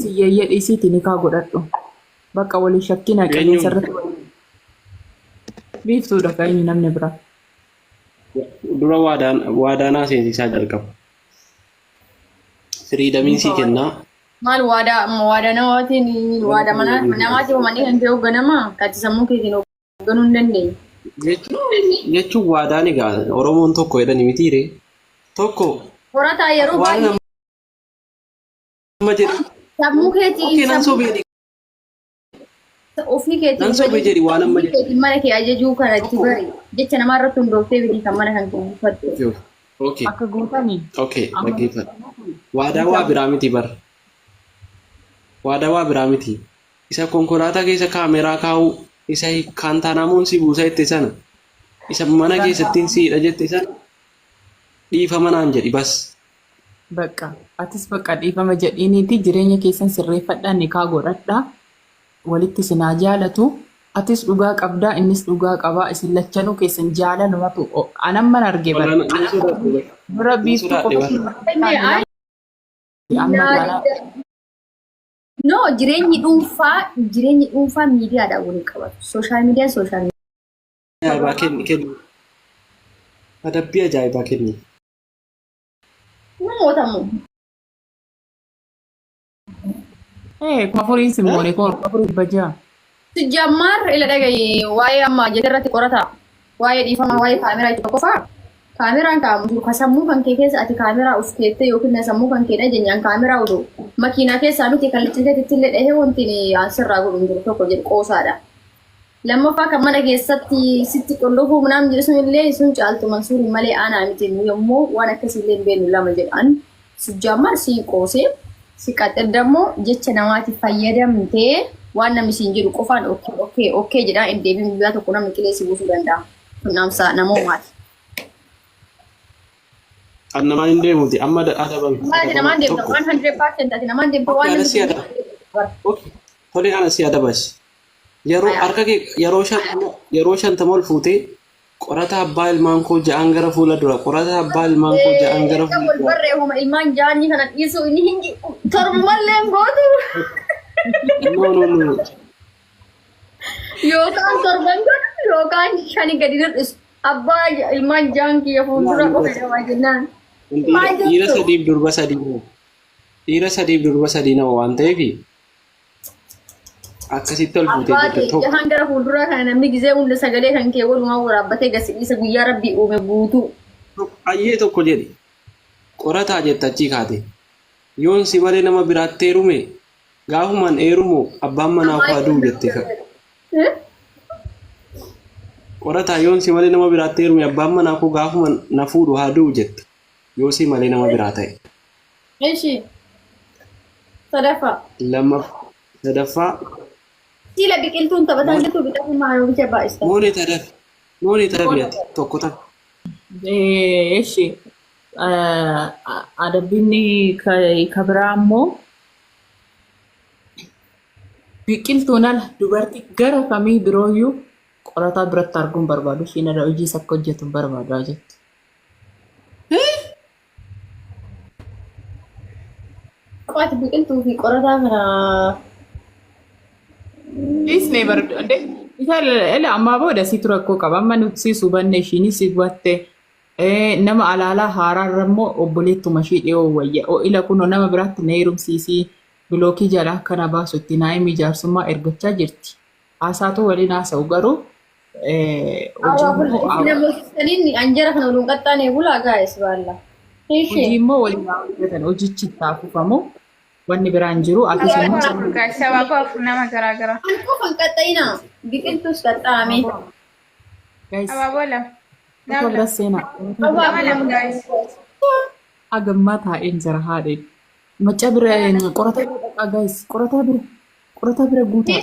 Iyya dhiisiiti nikaa godhadhu. Bakka walii shakkina qilleensa Eenyuun? irratti walii. Biiftuudha kan inni namni biraa. Dura waadaan waadaanaa seensisaa jalqaba. Firiidamiin sii kennaa. Maal waadaa waadaa namaatiin waadaa manaa namaatiin manni kan ta'e hoogganamaa kaati sammuu keetiin hoogganuu hin dandeenye. Jechuun waadaan egaa Oromoon tokko jedhani mitiire. Tokko Horataa yeroo waan baay'ee nama jedhu. sammuu keetiin Okay, nan sammuu sobee jedhi. ofii keetiin Nan sobee jedhi waan amma ofii jedhu. keetiin mana kee ajajuu kana itti bari jecha namaa irratti hundooftee miti kan mana kan kee buufattu. Okay, Akka gootanii. okay, dhaggeeffadhu. Waadaa waa biraa miti bar. Waadaa waa biraa miti. Isa konkolaataa keessa kaameraa kaa'uu, isa kaantaanaamoon si buusa jette sana, isa mana keessattiin siidha jette sana dhiifama naan jedhi bas. Bakka atis bakka dhiifama jedhiiniiti jireenya keessan sirreeffadhaa, nikaa godhadhaa, walitti isin haa jaalatu. Atis dhugaa qabdaa, innis dhugaa qabaa, isin lachanuu keessan jaalalumatu anan mana arge bara. Walaa nan sodaadhe bar. Dura Nan biiftuu sodaadhe qofa bar. Amma taanaa. No, jireenyi dhuunfaa miidiyaadhaan waliin qabatu. Social miidiyaan social Ajaa'ibaa kenni kenni. Adabbii ajaa'ibaa kenni. Namootamu. 4000 simmoone, 4600. Sijjammaar ila dhagayi, waa'ee amma jette irratti qorata. Waa'ee dhiifamaa, waa'ee kaameraa jechuudha qofaa. Kaameraan kaa'amu jiru ka sammuu kan kee keessa ati kaameraa uf keettee yookiin na sammuu kan kee dhageenyaan kaameraa oduu makiinaa keessaa miti kallicha keetitti illee dhahee wanti sirraa godhu hin jiru tokko jedhu qoosaadha. Lammaffaa, kan mana keessatti sitti qollofuu naam jedhu sun illee sun caaltu Mansuuriin malee aanaa miti, nu yommuu waan akkasii illee hin beeknu lama jedhan. Sijjammaar si qoosee si qaxxir dammoo jecha namaatiif fayyadamtee waan namni siin jedhu qofaan okay jedhaa hin deebiin, guyyaa tokko namni qilee si buusuu danda'a. Kun dhaamsa namoomaati. Kan namaan hin deemuti amma adabame. Ati namaan deemta. Tokko. 100% ati namaan deemta waan Okay, namni ana si siin adaba. jedhu. Okay. Tole, ana si adabas. Yeroo harka kee yeroo 50 ol fuutee qorata abbaa ilmaan koo ja'an gara fuula dura, qorata abbaa ilmaan koo ja'an gara Erga fuula wal dura. barree homa ilmaan jaanii kana dhiisuu inni hin torbumallee hin gootu. No, no, no. Yookaan torban godhu yookaan shani gadi hir'isu. Abbaa ilmaan jaan kiyya fuuldura qofa jedhama jennaan. Maal Dhiira jettu? sadiif durba sadii nama. Dhiira sadiif durba sadii nama waan ta'eef akkasitti ol fuutee Abbaa jirta kee tokko. jahaan gara fuulduraa kana namni gizee hunda sagalee kan kee walumaa waraabbatee gasi dhiisa guyyaa rabbii uume guutuu. Ayyee, tokko jedhi. Qorataa jetta achii kaate. Yoon si malee nama biraatti heerume, gaafumaan heerumu abbaan manaa koo aduu jette. Qorataa, yoon si malee nama biraatti heerume, abbaan manaa koo gaafuma na fuudhu haa du'u jette. Yoo si malee nama biraa ta'e. Ishi. Sadaffaa. Lammaffaa, sadaffaa. Siila biqiltuun taphataan jirtu biqiltuu maaloo bicha baay'ista. Moonee tadafi. Moonee tadafi ati tokko takka. Eshi, adabbiin ka biraa immoo biqiltuun ala dubartii gara kamii birooyyuu qorataa biratti arguun barbaadu, ishiin ala hojiis akka hojjetu hin barbaadu jettu. Qo'ati biqiltuu fi qorataa kana. Dhiisnee barbaade. Isa ila ammaa booda situ rakkoo qaba. Amma nuti si hubanne, ishiinis si hubatte. Nama alaalaa haaraarra immoo obboleettuma ishii dhiyoo wayya. O ila kunoo nama biraatti na heerumsiisii, bilookii jala akkana baasu itti naa himi, jaarsummaa ergachaa jirti. Haasaatu waliin haasa'u garuu hojii immoo Namoota anjara kana waliin qaxxaanee bulaa gaa'es baalla. Hojii immoo waliin haa hojjetan, hojichi itti haa fufamu, wanni biraan jiru atis immoo Afur guys, sababa afur nama garaa garaa. An qofan qaxxayina, biqiltuus qaxxaame. Guys, Abaaboo lama. Qofa Nama bira lama. seenaa. Nama lama guys. Hagammaa taa'een jira haadhe. Macca bira qorataa bira dhaqaa guys. Qorataa bira. Qorataa bira guutaa.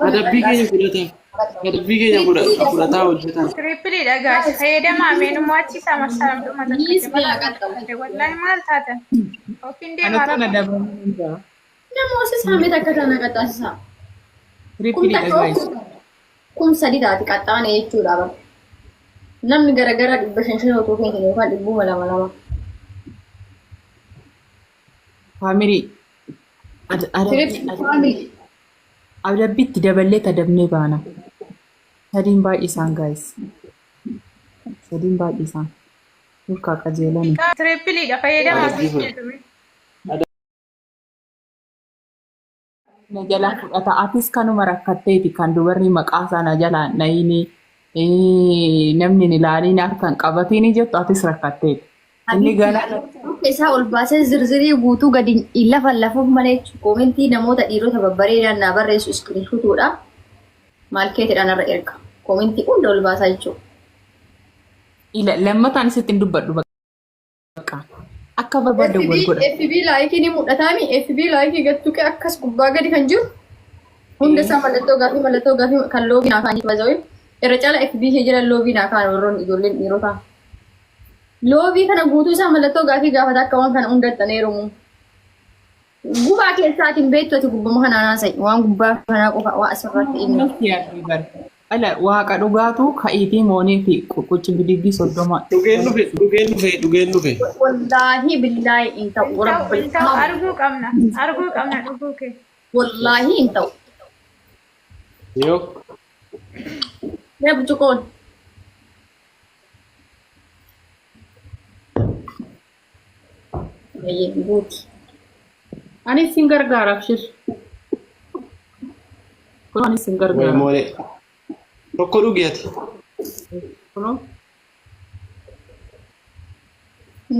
Adabbii keenya fudhataa. Adabbii keenya fudhataa hojjetan. Tripleiidha guys. Fayyadamaa meenummaa achi isaa marsaa dhuma Niis tokko. mi'a qaxxamu. Wallaahi maal taatan? Ofiin deemaa Anatu na rakkoo. dabaluu danda'a. Namoota saamee takka tana qaxxaasisaa. Tripleiidha guys. 3000 taati qaxxaane jechuudha bara. Namni garagara 500 5 otoo kennan yookaan dhibbuma lama lama. Family. Triple family. Adabbiitti daballee tadabnee baana. Sadiin baay'isaan guys. Sadiin baay'isaan. Nurkaa qajeelani. Tripleiidha fayyadamaa. Adabbii. Na jalaa fudhata. Atis kanuma rakkatteeti kan dubarri maqaa sana jalaa nayini namni hin ilaaliin harkaan qabatini jettu atis rakkatteeti. Inni gana Isaa ol baasee zirzirii guutuu gadi lafa lafuuf malee commentii namoota dhiirota babbareedan naa barreessu screenshotuudha. Maal keetidhaan irra erga. Commentii hunda ol baasaa jechuudha. Ila lammataan isitti hin dubbadhu bakka. Akka barbaadde wal godha. FB likeii ni mul'ataami. FB likeii gattuqee akkas gubbaa gadi kan jiru. Hunda isaa mallattoo gaafii kan love naa kaanii bazawee. Irra caala FB kee jala love naa kaan warroonni ijoolleen dhiirotaa. Love kana guutuu isaa mallattoo gaafii gaafata akka waan kana hundattan heerumu. Gubaa keessaatiin beektu ati gubbama kanaan haasa'i. Waan gubbaa kanaa qofa waa asirratti inni. Natti yaaddu bara. Ala waaqa dhugaatu ka'iitii moonii fi qucci bidiggii 30. Dhugeen dhufe, dhugeen dhufe, dhugeen dhufe. Wallaahi billaahi hin ta'u. Hin ta'u, arguu qabna. Arguu qabna dhuguu kee. Wallaahi hin ta'u. Yoo. Mee burcuqqoon. Baay'ee guuti. Anis sin gargaara abshir. Kunoo anis sin Wayi gargaara. moolee. Tokko dhugi ati. Kunoo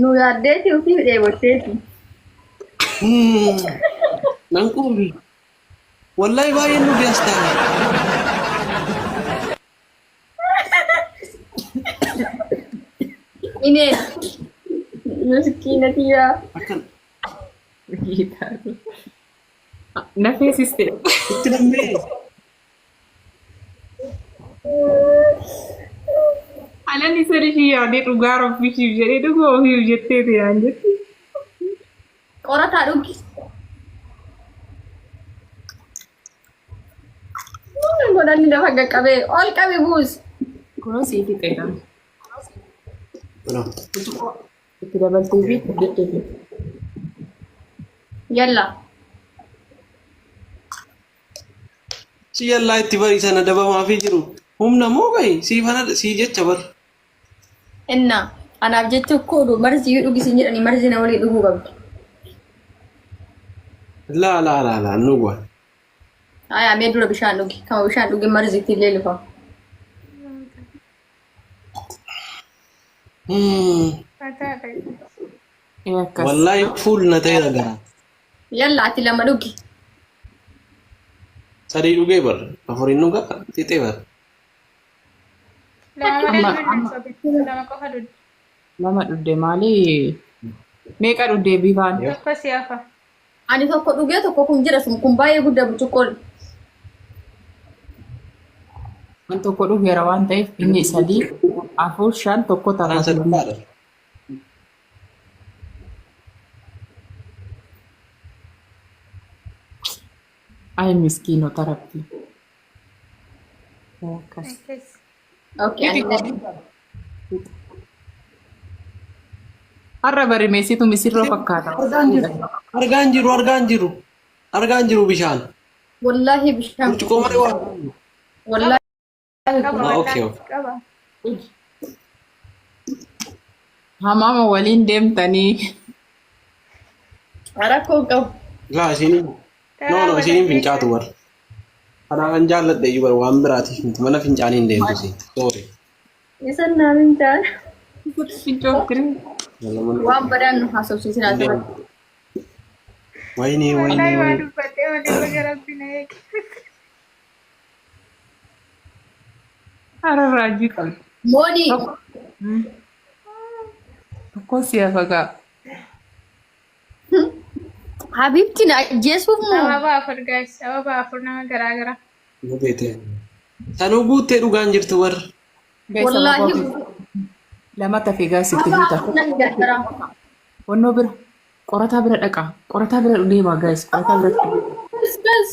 Nu yaaddeeti ofii dheebotteeti. Nan quufi. Wallahi baay'een dhugi as taa'e. Ineen. Miskiina tiyyaa. Akkan na feesiste. itti lammee. Alaan isa ishii yaadee dhugaa rabbishiif jedhee dhuguma ofiif jetteeti yaan jetti. Qorataa dhugi. Godhanni lafa qaqqabee ol qabi buus. Kunoo sii fixeera. Kunoo. Itti dabaltee fi jettee. Yalla. Si yallaa itti barii sana dabamaafii jiru. Humna moo gahi sii fana sii jecha bar. Inna anaaf jecha koodu marzii dhugi sin jedhanii marzii na walii dhuguu qabdi. Laa laa laa laa nu gwa. Ayaa mee dura bishaan dhugi. Kama bishaan dhugi marziitti illee lufa. Akkas. Wallahi fuul na ta'eera garaa. Yalla ati lama dhugi. Sadii dhugee bar. Afuriin dhugaa fixee bar. Lama malee dhugde, lama qofa dhugde. Lama dhugde maali? Meeqa dhugde bifaan? Tokko si hafa. Ani tokko dhugee tokko kun jira sun kun baay'ee guddaa burcuqqoon. Waan tokko dhugeera waan ta'eef inni sadii, afur, shan, tokko Kanaan ta'a. sadaffaadha. Ay miskiinota rabbi. Akkas. Akkas. Okay, ani Har'a barimeessitu misirroo fakkaata. Argaan jiru. Argaan jiru, argaan jiru. Argaan jiru bishaan. Wallaahi bishaan. Burcuqqoo malee waan. Wallaahi. Qaba. Ah, okay, Wallaahi okay. qaba. Hamaama waliin deemtanii. Rakkoo hin qabu. Laa isheen no no isheen fincaatu bar. Kanaaf jaalladhe iyyuu bar waan biraatiif miti mana fincaanii hin deemtu isheen. Sorry. Isan naan hin taane. Fincooftiree. Waan badaan nu haasofsiisin asirratti. Wayinee Wallaahi wayinee waa wayinee. dubbadhee malee baga rabbi na eege. Har'a raajii qabdi. Moonii. Tokko si hafa gaa. Habibti na ajjeesuuf moo? Ababa afur guys, ababa afur nama garaa garaa. Nu beete. Sanuu guuttee dhugaan jirtu warra. Wallaahi. Lama tafe gaa sitti guuta. Nan gargaara. Wannoo bira qorataa bira dhaqaa. Qorataa bira deemaa guys. Qorataa biratti. Bas bas.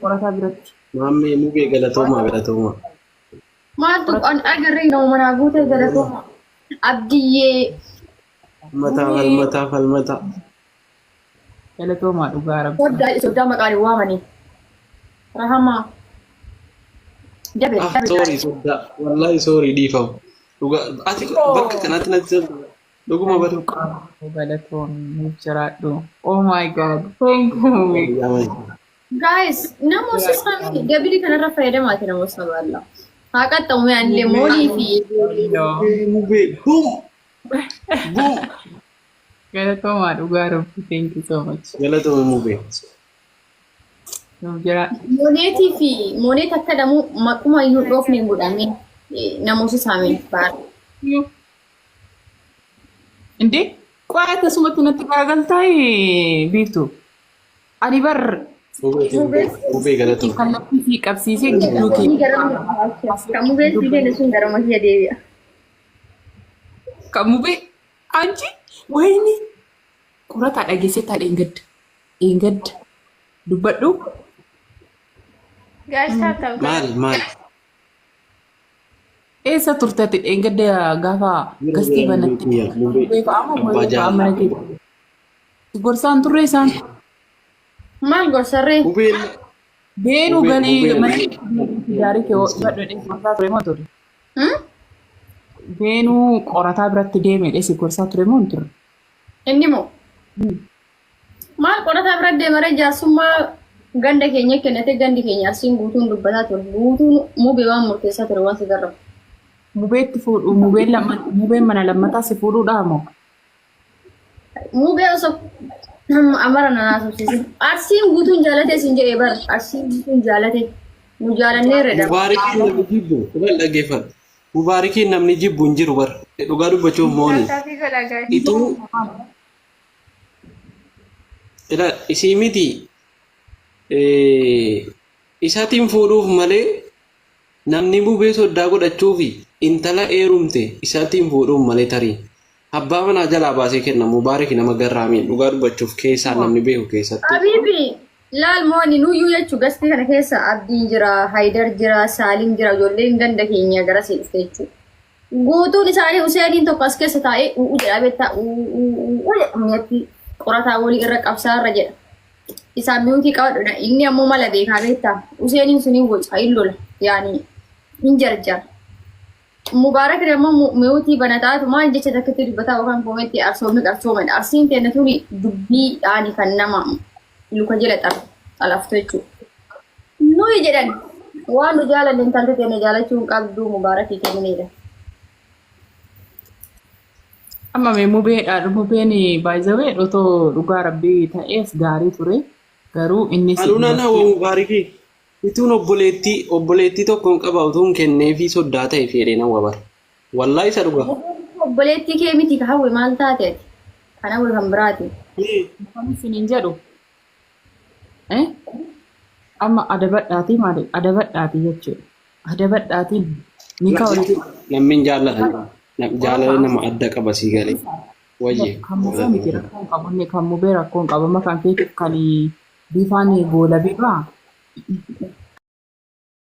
Qorataa biratti. Maammee mugee galatoomaa galatoomaa. Maaltu an agarree nama manaa guutee galatooma. Abdiyyee. Falmataa falmataa falmataa. Galatoomaa dhugaa rabbi. Soddaa soddaa maqaan hin waamanii. Rahamaa. Dabe Ah, dabe. sorry, soddaa. Wallahi sorry, dhiifamu. Dhugaa, ati bakka kanatti natti tolta. Dhuguma badu. Galatoon nuuf jiraadhu. Oh my God. Thank you. Guys, namoota sami gabilii kanarra fayyadamaati namoota saballa. Haa qaxxamu anillee moolii fi Mubee, boom! Boom! Galatoomaa dhugaa rabbi. Thank you so much. Galatoomi mubee. Nuuf jiraadhu. mooneetii fi mooneet akka dhamu maquma iyyuu dhoofne hin godhame namoota saameen baara. እንዴ ቆይ akkasumatti natti garagaltaa biiftu. Ani bar Mubee galatoomi. kallattii fi qabsiisee gidduu kee Kan mubeen si kenne sun gara makiyya deebi'a. kan mubee አንቺ ወይኔ qorataa dhageessee taa dheengadda dheengadda dubbadhu. Guys, tap tap. Maal maal? Eessa turte ati dheengadda gaafa gastii banatte? Mubee abbaa jaalala. Gorsaan turre isaan. Maal gorsarree? Mubeen Beenuu Mubee- galii mubeen- mana gaarii kee hodhadhe gorsaa ture moo ture? Beenuu qorataa biratti deemedhe si gorsaa ture moo hin turre? Inni moo? Maal qorataa bira deemaree jaarsummaa ganda keenya kennate gandi keenya arsiin guutuun dubbataa ture. Guutuun mubee waan murteessaa ture waan si garrabu. Mubeetti fuudhu mubeen lamma mubeen mana lammataa si fuudhuudhaa moo? Mubee osoo amara na naasofsiisin. Arsiin guutuun jaalate siin jedhee bara. Arsiin guutuun jaalate. Nu jaalannee redha. Mubaarikiin namni jibbu dhugaan dhaggeeffadhu. Mubaarikiin namni jibbu hin jiru bara. Dhugaa dubbachuuf mooni. Tap tap godha guys. Ituu ila isii miti isatiin fuudhuuf malee namni mubee soddaa godhachuufi intala eerumte isatiin fuudhuuf malee tarii abbaa manaa jalaa baasee kenna. Mubaarik nama garraamiin dhugaa dubbachuuf keessaan namni beeku keessatti. Habiibi laal mooni nuyyuu jechuu gastii kana keessa Abdiin jira, Haydar jira, Saalim jira, ijoolleen ganda keenya gara sii dhufte jechuudha. Guutuun isaanii Huseeniin tokko as keessa taa'ee u'u jedha beektaa u'u jedha mi'atti qorataa walii irra qabsaa irra jedha. Isaan mute qabadhudha. Inni ammoo mala beekaa beektaa. Huseeniin suni waca hin lola yaani hin jarjara. Mubaarak immoo mute banataatu maal jecha takkitti dubbataa yookaan comment arsoomni qarsoomadha. Arsiin kenna tuni dubbiidhaani kan nama luka jala xalaftu jechuudha. Nuyi jedhan waan nu jaalanne intalti teenya jaalachuu hin qabdu Mubaarakii kennineedha. Amma mee mubeedha mubeen baay'ee otoo dhugaa rabbii ta'eef gaarii ture garuu innis Aluunaan hawa Mubaarikii ituun obboleettii obboleettii tokko hin qaba utuun kenneefii soddaa ta'e fedhee nama bara. Wallaahi isa dhugaa. Obboleettii kee miti ka hawwe maal taate ati? Kan hawwe kan biraati. Kan isiniin jedhu amma adabadhaatii maali adabadhaatii jechuudha. Adabadhaatiin ni kaawwatu. Namni hin jaallatan. Jaalala nama adda qaba sii galee. Wayye. Kan mubee miti rakkoon qabu inni kan mubee rakkoon qabu amma kan keetiif kan bifaan goola bifaa.